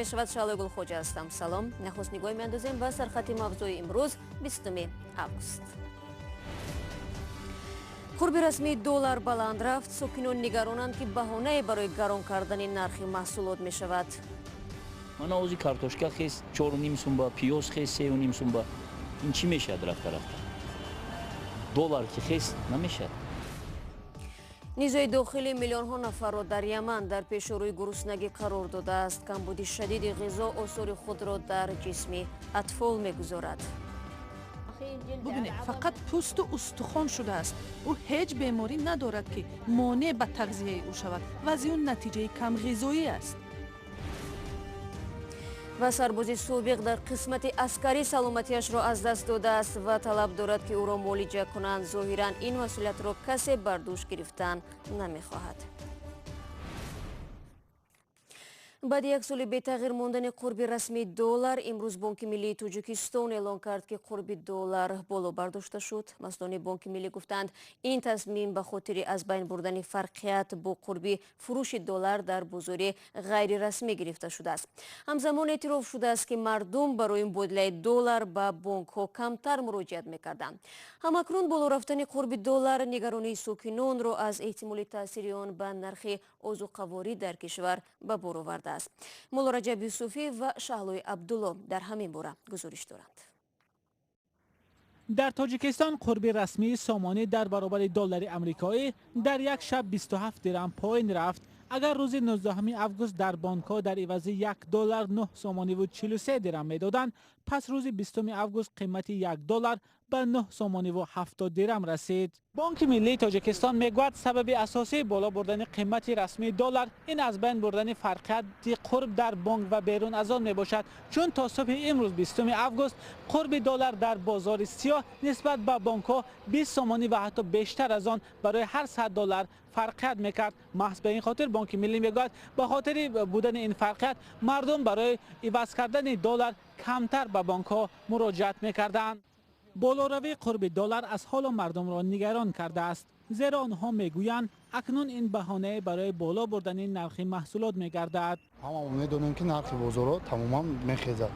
Мешавад. Шаҳлои Гулхоҷа ҳастам. Салом. Нахуст нигоҳ меандозем ба сархати мавзӯи имрӯз, 20 август. Қурби расмии доллар баланд рафт. Сокинон нигаронанд, ки баҳонае барои гарон кардани нархи маҳсулот мешавад. Мана ози картошка хес 4,5 сумба, пиёз хес 3,5 сумба. Ин чӣ мешавад рафта рафта? Доллар ки хес намешавад. Низои дохилӣ миллионҳо нафарро дар Яман дар пеши рӯи гуруснагӣ қарор додааст. Камбуди шадиди ғизо осори худро дар ҷисми атфол мегузорад. Бубинед, фақат пӯсту устухон шудааст. Ӯ ҳеҷ беморӣ надорад, ки монеъ ба тағзияи ӯ шавад. Вазъи ӯ натиҷаи камғизоӣ аст. Ва сарбози собиқ дар қисмати аскарӣ саломатиашро аз даст додааст ва талаб дорад, ки ӯро муолиҷа кунанд. Зоҳиран, ин масъулиятро касе бар дӯш гирифтан намехоҳад. Баъди як соли бетағйир мондани қурби расмии доллар, имрӯз Бонки миллии Тоҷикистон эълон кард, ки қурби доллар боло бардошта шуд. Масъулони Бонки миллӣ гуфтанд, ин тасмим ба хотири аз байн бурдани фарқият бо қурби фурӯши доллар дар бозори ғайрирасмӣ гирифта шудааст. Ҳамзамон эътироф шудааст, ки мардум барои мубодилаи доллар ба бонкҳо камтар муроҷиат мекарданд. Ҳамакнун боло рафтани қурби доллар нигаронии сокинонро аз эҳтимоли таъсири он ба нархи озуқаворӣ дар кишвар ба бор овардааст. Мулло Раҷаб Юсуфӣ ва Шаҳлои Абдулло дар ҳамин бора гузориш доранд. Дар Тоҷикистон қурби расмии сомонӣ дар баробари доллари амрикоӣ дар як шаб 27 дирам поин рафт. Агар рӯзи 19 август дар бонкҳо дар ивази 1 доллар 9 сомониву 43 дирам медоданд, пас рӯзи 20 август қимати 1 доллар ба 9 сомониву 70 дирам расид. Бонки миллии Тоҷикистон мегӯяд, сабаби асосии боло бурдани қимати расмии доллар ин аз байн бурдани фарқияти қурб дар бонк ва берун аз он мебошад, чун то субҳи имрӯз, 20 август, қурби доллар дар бозори сиёҳ нисбат ба бонкҳо 20 сомонӣ ва ҳатто бештар аз он барои ҳар 100 доллар фарқият мекард. Маҳз ба ин хотир Бонки миллӣ мегӯяд, ба хотири будани ин фарқият мардум барои иваз кардани доллар камтар ба бонкҳо муроҷиат мекарданд. Болоравии қурби доллар аз ҳоло мардумро нигарон кардааст, зеро онҳо мегӯянд, акнун ин баҳонае барои боло бурдани нархи маҳсулот мегардад. Ҳамамо медонем, ки нархи бозорҳо тамоман мехезад.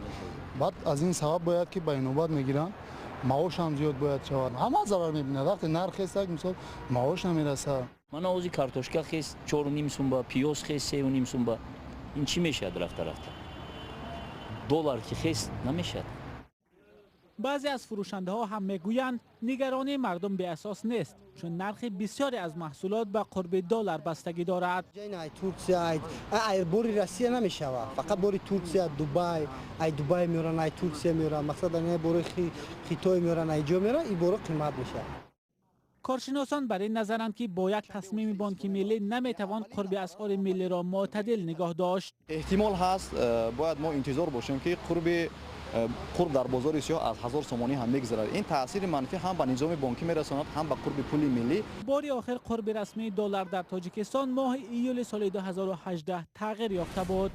Баъд аз ин сабаб бояд ки ба инобат мегиранд, маошам зиёд бояд шавад. Ҳама зарар мебинад. Вақте нарх хестак, мисол, маош намерасад. Мана ози картошка хес 4,5 сумба, пиёз хес 3,5 сумба. Ин чӣ мешавад рафта рафта? Доллар ки хес намешавад. Баъзе аз фурӯшандаҳо ҳам мегӯянд, нигаронии мардум беасос нест, чун нархи бисёре аз маҳсулот ба қурби доллар бастагӣ дорад. Ай Турсия, ай бори Россия намешавад, фақат бори Турсия, Дубай. Ай Дубай меоранд, ай Турсия меоранд, масалан, бори Хитой меоранд, ай ҷо меоранд, ин боро қимат мешавад. Коршиносон бар ин назаранд, ки бо як тасмими Бонки миллӣ наметавон қурби асъори миллиро мӯътадил нигоҳ дошт. Эҳтимол ҳаст, бояд мо интизор бошем, ки қурб дар бозори сиёҳ аз 1000 сомонӣ ҳам мегузарад. Ин таъсири манфӣ ҳам ба низоми бонкӣ мерасонад, ҳам ба қурби пули миллӣ. Бори охир қурби расмии доллар дар Тоҷикистон моҳи июли соли 2018 тағйир ёфта буд.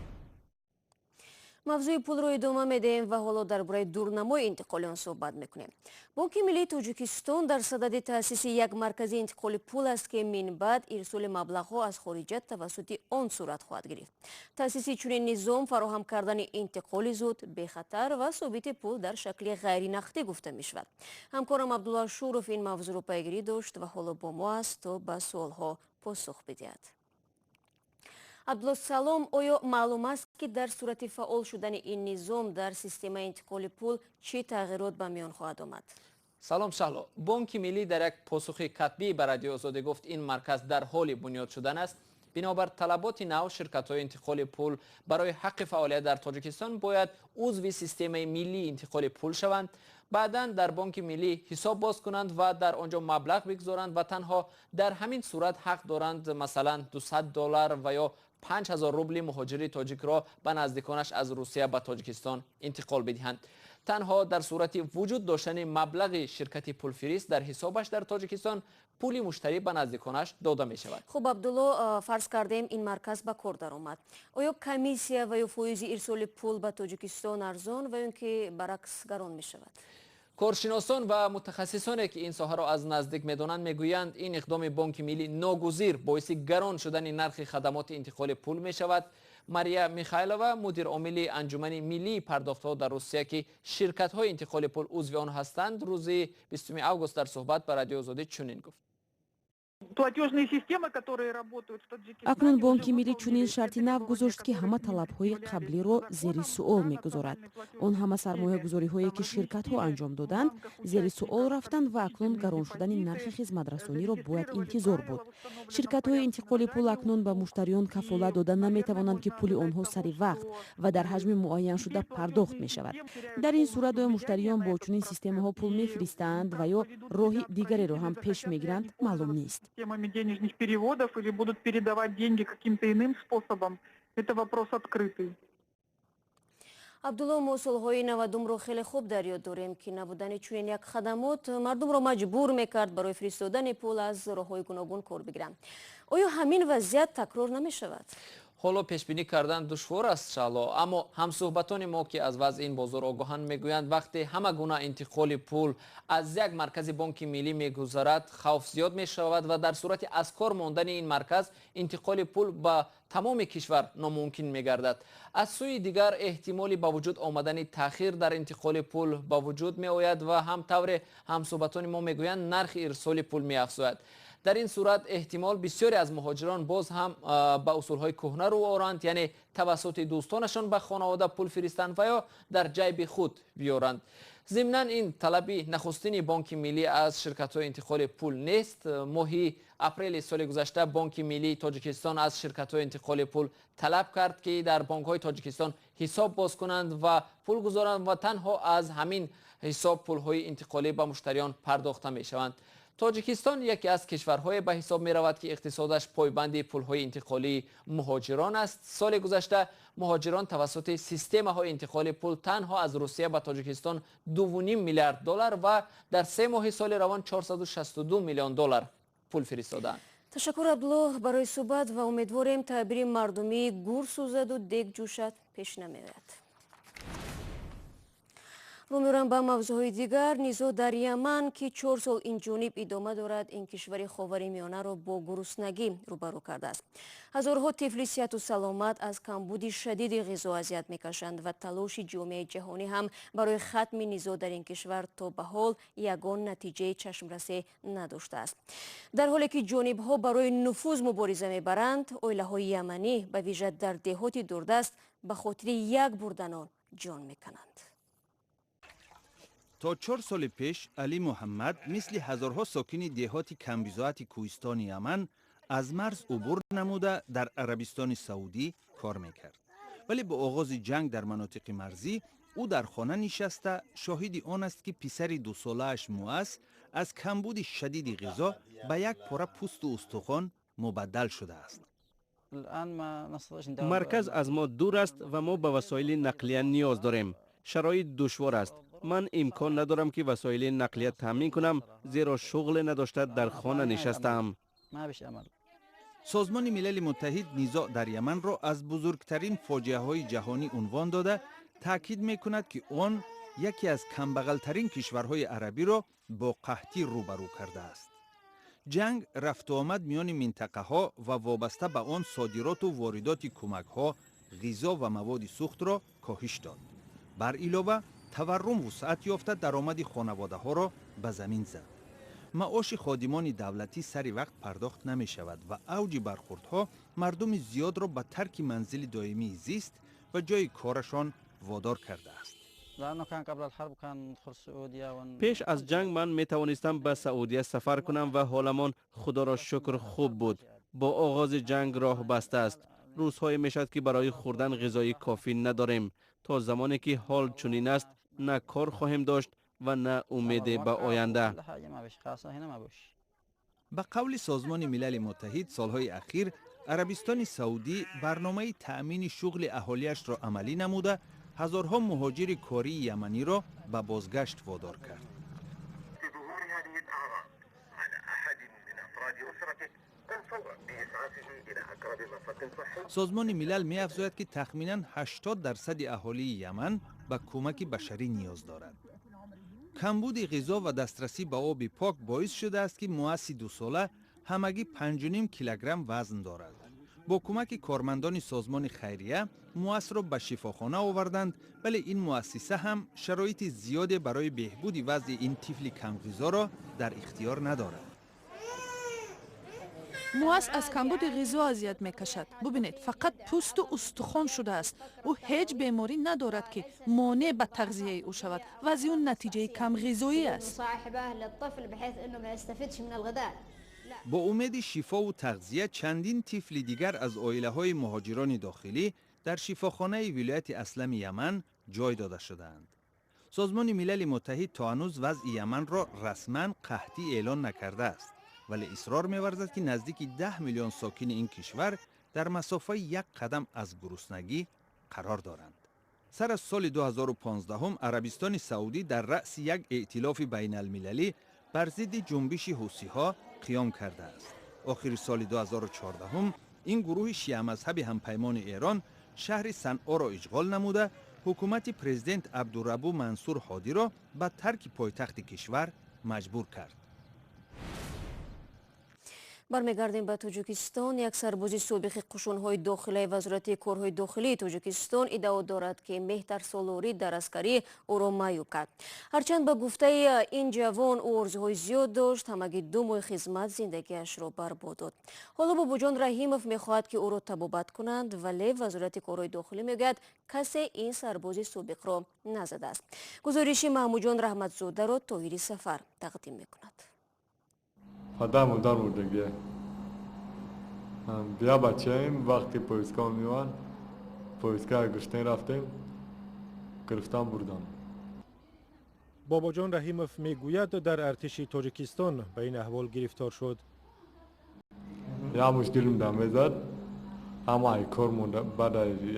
Мавзӯи пулро идома медиҳем ва ҳоло дар бораи дурнамои интиқоли он суҳбат мекунем. Бонки миллии Тоҷикистон дар садади таъсиси як маркази интиқоли пул аст, ки минбаъд ирсоли маблағҳо аз хориҷа тавассути он сурат хоҳад гирифт. Таъсиси чунин низом фароҳам кардани интиқоли зуд, бехатар ва собити пул дар шакли ғайринақдӣ гуфта мешавад. Ҳамкорам Абдулло Шуров ин мавзӯъро пайгирӣ дошт ва ҳоло бо мо аст, то ба суолҳо посух бидиҳад. Абдулло, салом. Оё маълум аст, ки дар сурати фаъол шудани ин низом дар системаи интиқоли пул чӣ тағйирот ба миён хоҳад омад? Салом, Шаҳло. Бонки миллӣ дар як посухи катбӣ ба Радиои Озодӣ гуфт, ин марказ дар ҳоли бунёд шудан аст. Бинобар талаботи нав, ширкатҳои интиқоли пул барои ҳаққи фаъолият дар Тоҷикистон бояд узви системаи миллии интиқоли пул шаванд, баъдан дар Бонки миллӣ ҳисоб боз кунанд ва дар он ҷо маблағ бигузоранд ва танҳо дар ҳамин сурат ҳақ доранд, масалан, 200 доллар ва ё 5000 рубли муҳоҷири тоҷикро ба наздиконаш аз Русия ба Тоҷикистон интиқол бидиҳанд. Танҳо дар сурати вуҷуд доштани маблағи ширкати пулфирист дар ҳисобаш дар Тоҷикистон пули муштарӣ ба наздиконаш дода мешавад. Хуб, Абдулло, фарз кардем, ин марказ ба кор даромад. Оё комиссия ва ё фоизи ирсоли пул ба Тоҷикистон арзон ва ё ин ки баръакс гарон мешавад? Коршиносон ва мутахассисоне, ки ин соҳаро аз наздик медонанд, мегӯянд, ин иқдоми Бонки миллӣ ногузир боиси гарон шудани нархи хадамоти интиқоли пул мешавад. Мария Михайлова, мудир омили анҷумани миллии пардохтҳо дар Русия, ки ширкатҳои интиқоли пул узви он ҳастанд, рӯзи 20 август дар суҳбат ба Радиои Озодӣ чунин гуфт. Платежные системы, которые работают в Таджикистане. Акнун Бонки Миллӣ чунин шарти нав гузошт, ки ҳама талабҳои қаблиро зери суол мегузорад. Он ҳама сармоягузориҳое, ки ширкатҳо анҷом доданд, зери суол рафтанд ва акнун гарон шудани нархи хизматрасониро бояд интизор буд. Ширкатҳои интиқоли пул акнун ба муштариён кафолат дода наметавонанд, ки пули онҳо сари вақт ва дар ҳаҷми муайяншуда пардохт мешавад. Дар ин сурат оё муштариён бо чунин системаҳо пул мефиристанд ва ё роҳи дигареро ҳам пеш мегиранд, маълум нест. Системами денежных переводов или будут передавать деньги каким-то иным способом, это вопрос открытый. Абдулло, мо солҳои 90-умро хеле хуб дар ёд дорем, ки набудани чунин як хадамот мардумро маҷбур мекард барои фиристодани пул аз роҳҳои гуногун кор бигиранд. Оё ҳамин вазъият такрор намешавад? Ҳоло пешбинӣ кардан душвор аст, Шаҳло, аммо ҳамсӯҳбатони мо, ки аз вазъи ин бозор огоҳанд, мегӯянд, вақте ҳама гуна интиқоли пул аз як маркази Бонки Миллӣ мегузарад, хавф зиёд мешавад ва дар сурати аз кор мондани ин марказ интиқоли пул ба тамоми кишвар номумкин мегардад. Аз сӯи дигар, эҳтимоли ба вуҷуд омадани таъхир дар интиқоли пул ба вуҷуд меояд ва ҳам тавре ҳамсӯҳбатони мо мегӯянд, нархи ирсоли пул меафзояд. Дар ин сурат эҳтимол бисёре аз муҳоҷирон боз ҳам ба усулҳои кӯҳна рӯ оранд, яъне тавассути дӯстонашон ба хонавода пул фиристанд ва ё дар ҷайби худ биёранд. Зимнан, ин талаби нахустини Бонки Миллӣ аз ширкатҳои интиқоли пул нест. Моҳи апрели соли гузашта Бонки Миллии Тоҷикистон аз ширкатҳои интиқоли пул талаб кард, ки дар бонкҳои Тоҷикистон ҳисоб боз кунанд ва пул гузоранд ва танҳо аз ҳамин ҳисоб пулҳои интиқолӣ ба муштариён пардохта мешаванд. Тоҷикистон яке аз кишварҳое ба ҳисоб меравад, ки иқтисодаш пойбанди пулҳои интиқолии муҳоҷирон аст. Соли гузашта муҳоҷирон тавассути системаҳои интиқоли пул танҳо аз Русия ба Тоҷикистон 2,5 миллиард доллар ва дар 3 моҳи соли равон 462 миллион доллар пул фиристодаанд. Ташаккур, Абдулло, барои суҳбат ва умедворем, таъбири мардумии «гур сӯзаду дег ҷӯшад» пеш намеояд. Рӯ меорам ба мавзӯъҳои дигар. Низоъ дар Яман, ки 4 сол инҷониб идома дорад, ин кишвари Ховари Миёнаро бо гуруснагӣ рӯбарӯ кардааст. Ҳазорҳо тифли сиҳату саломат аз камбуди шадиди ғизо азият мекашанд ва талоши ҷомеаи ҷаҳонӣ ҳам барои хатми низоъ дар ин кишвар то ба ҳол ягон натиҷаи чашмрасе надоштааст. Дар ҳоле ки ҷонибҳо барои нуфуз мубориза мебаранд, оилаҳои яманӣ, ба вижа дар деҳоти дурдаст, ба хотири як бурда нон ҷон мекананд. То 4 соли пеш Алӣ Муҳаммад мисли ҳазорҳо сокини деҳоти камбизоати кӯҳистони Яман аз марз убур намуда, дар Арабистони Саудӣ кор мекард. Вале бо оғози ҷанг дар манотиқи марзӣ ӯ дар хона нишаста шоҳиди он аст, ки писари дусолааш Муаз аз камбуди шадиди ғизо ба як пора пӯсту устухон мубаддал шудааст. Марказ аз мо дур аст ва мо ба васоили нақлия ниёз дорем. Шароит душвор аст. Ман имкон надорам, ки васоили нақлия таъмин кунам, зеро шуғле надошта дар хона нишастаам. Созмони Милали Муттаҳид низоъ дар Яманро аз бузургтарин фоҷиаҳои ҷаҳонӣ унвон дода, таъкид мекунад, ки он яке аз камбағалтарин кишварҳои арабиро бо қаҳтӣ рӯбарӯ кардааст. Ҷанг рафтуомад миёни минтақаҳо ва вобаста ба он содироту воридоти кӯмакҳо, ғизо ва маводи сӯхтро коҳиш дод. Бар илова, таваррум вусъат ёфта, даромади хонаводаҳоро ба замин зад. Маоши ходимони давлатӣ сари вақт пардохт намешавад ва авҷи бархурдҳо мардуми зиёдро ба тарки манзили доимии зист ва ҷойи корашон водор кардааст. Пеш аз ҷанг ман метавонистам ба Саудия сафар кунам ва ҳоламон, худоро шукр, хуб буд. Бо оғози ҷанг роҳ баста аст. Рӯзҳое мешавад, ки барои хӯрдан ғизои кофӣ надорем. То замоне ки ҳол чунин аст, на кор хоҳем дошт ва на умеде ба оянда. Ба қавли Созмони Милали Муттаҳид, солҳои ахир Арабистони Саудӣ барномаи таъмини шуғли аҳолиашро амалӣ намуда, ҳазорҳо муҳоҷири кории яманиро ба бозгашт водор кард. Созмони Милал меафзояд, ки тахминан 80 дарсади аҳолии Яман ба кӯмаки башарӣ ниёз дорад. Камбуди ғизо ва дастрасӣ ба оби пок боис шудааст, ки Муасси дусола ҳамагӣ 5,5 килограмм вазн дорад. Бо кӯмаки кормандони созмони хайрия Муассро ба шифохона оварданд, вале ин муассиса ҳам шароити зиёде барои беҳбуди вазъи ин тифли камғизоро дар ихтиёр надорад. Муасс аз камбуди ғизо азият мекашад. Бубинед, фақат пӯсту устухон шудааст. Ӯ ҳеҷ беморӣ надорад, ки монеъ ба тағзияи ӯ шавад. Вазъи ӯ натиҷаи камғизоӣ аст. Бо умеди шифову тағзия чандин тифли дигар аз оилаҳои муҳоҷирони дохилӣ дар шифохонаи вилояти Аслами Яман ҷой дода шудаанд. Созмони Милали Муттаҳид то ҳанӯз вазъи Яманро расман қаҳтӣ эълон накардааст, вале исрор меварзад, ки наздики 10 миллион сокини ин кишвар дар масофаи як қадам аз гуруснагӣ қарор доранд. Сар аз соли 2015 Арабистони Саудӣ дар раъси як эътилофи байналмилалӣ бар зидди ҷунбиши ҳусиҳо қиём кардааст. Охири соли 2014 ин гурӯҳи шиамазҳаби ҳампаймони Эрон шаҳри Санъоро ишғол намуда, ҳукумати президент Абдурабу Мансур Ҳодиро ба тарки пойтахти кишвар маҷбур кард. Бармегардем ба Тоҷикистон. Як сарбози собиқи қушунҳои дохилаи Вазорати корҳои дохилии Тоҷикистон иддао дорад, ки меҳтарсолорӣ дар аскарӣ ӯро маъюб кард. Ҳарчанд ба гуфтаи ин ҷавон, ӯ орзуҳои зиёд дошт, ҳамагӣ 2 моҳи хизмат зиндагиашро барбод дод. Ҳоло Бобоҷон Раҳимов мехоҳад, ки ӯро табобат кунанд, вале Вазорати корҳои дохилӣ мегӯяд, касе ин сарбози собиқро назадааст. Гузориши Маҳмудҷон Раҳматзодаро Тоҳири Сафар тақдим мекунад. Падар модар мурдагия, бия бачаем. Вақти поездка меоянд, поездка гаштем, рафтем, гирифтан бурдан. Бобоҷон Раҳимов мегӯяд, дар артиши Тоҷикистон ба ин аҳвол гирифтор шуд. Як муш дилм дам мезад, ҳама ай кор монда. Баъд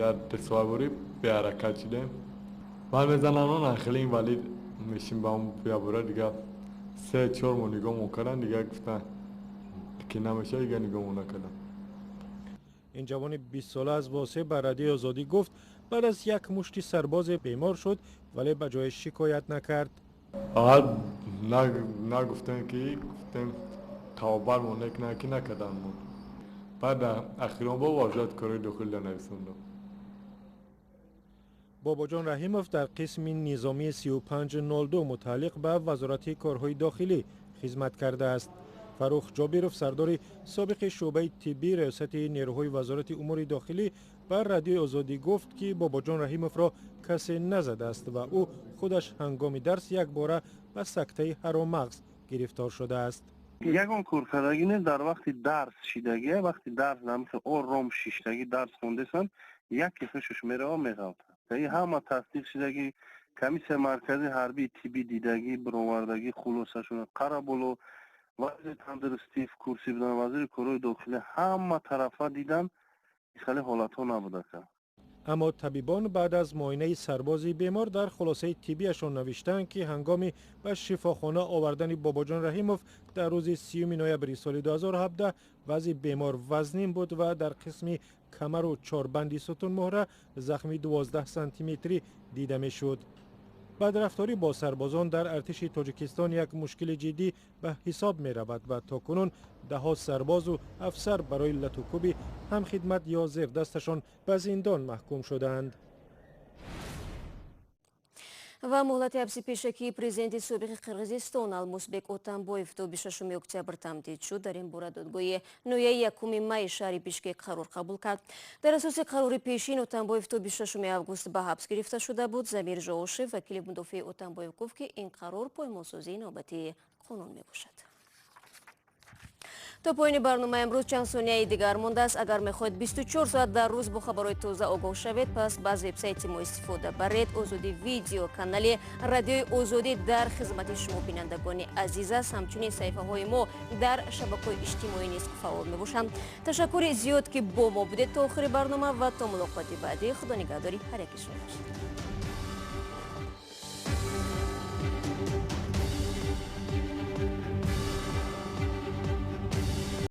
як дусоа бурӣ беҳаракат шудем. Баъд мезананд, хеле инвалид мешим. Ба ябора дига 3-4 моҳ нигоҳмон карданд, дига гуфтанд, ки намешавад, дига нигоҳмон накарданд. Ин ҷавони 20-сола аз Восеъ ба Радиои Озодӣ гуфт, баъд аз як мушти сарбозе бемор шуд, вале ба ҷое шикоят накард. Аввал нагуфтем, ки гуфтем табобатмон мекунанд, ки накарданд. Баъд ахирон бо Вазорати корҳои дохилида нависондам. Бобоҷон Раҳимов дар қисми низомии 3502 мутааллиқ ба Вазорати корҳои дохилӣ хизмат кардааст. Фаррух Ҷобиров, сардори собиқи шӯъбаи тиббии Раёсати нерӯҳои Вазорати умури дохилӣ, ба Радиои Озодӣ гуфт, ки Бобоҷон Раҳимовро касе назадааст ва ӯ худаш ҳангоми дарс якбора ба сактаи ҳароммағз гирифтор шудааст. Ягон коркардагӣ нест. Дар вақти дарс шидагия, вақти дарс ором шиштагӣ дарс хондесанд, яке хушаш мерава, меғалтад. Ҳама тасдиқ шидагӣ, комиссияи марказии ҳарбии тиббӣ дидагӣ, бировардагӣ, хулосашона қараболо вазири тандурустӣ в курсе будан, вазири корҳои дохилӣ, ҳама тарафа дидан, хеле ҳолатҳо набудака. Аммо табибон баъд аз муоинаи сарбози бемор дар хулосаи тиббиашон навиштаанд, ки ҳангоми ба шифохона овардани Бобоҷон Раҳимов дар рӯзи 30 ноябри соли 2017 вазъи бемор вазнин буд ва дар қисми камару чорбанди сутунмуҳра захми 12 сантиметрӣ дида мешуд. Бадрафторӣ бо сарбозон дар артиши Тоҷикистон як мушкили ҷиддӣ ба ҳисоб меравад ва то кунун даҳҳо сарбозу афсар барои латукӯби ҳамхидмат ё зердасташон ба зиндон маҳкум шудаанд. Ва муҳлати ҳабси пешакии президенти собиқи Қирғизистон Алмусбек Отамбоев то 26 октябр тамдид шуд. Дар ин бора додгоҳи ноҳияи якуми майи шаҳри Бишкек қарор қабул кард. Дар асоси қарори пешин, Отамбоев то 26 август ба ҳабс гирифта шуда буд. Замир Жоошев, вакили мудофеи Отамбоев, гуфт, ки ин қарор поймолсозии навбатии қонун мебошад. То поёни барномаи имрӯз чанд сонияи дигар мондааст. Агар мехоҳед 24 соат дар рӯз бо хабарҳои тоза огоҳ шавед, пас ба вебсайти мо истифода баред. Озодӣ Видео, канали Радиои Озодӣ дар хизмати шумо, бинандагони азиз аст. Ҳамчунин саҳифаҳои мо дар шабакаҳои иҷтимоӣ низ фаъол мебошанд. Ташаккури зиёд, ки бо мо будед то охири барнома, ва то мулоқоти баъдӣ Худо нигаҳдори ҳар яки шумо бошад.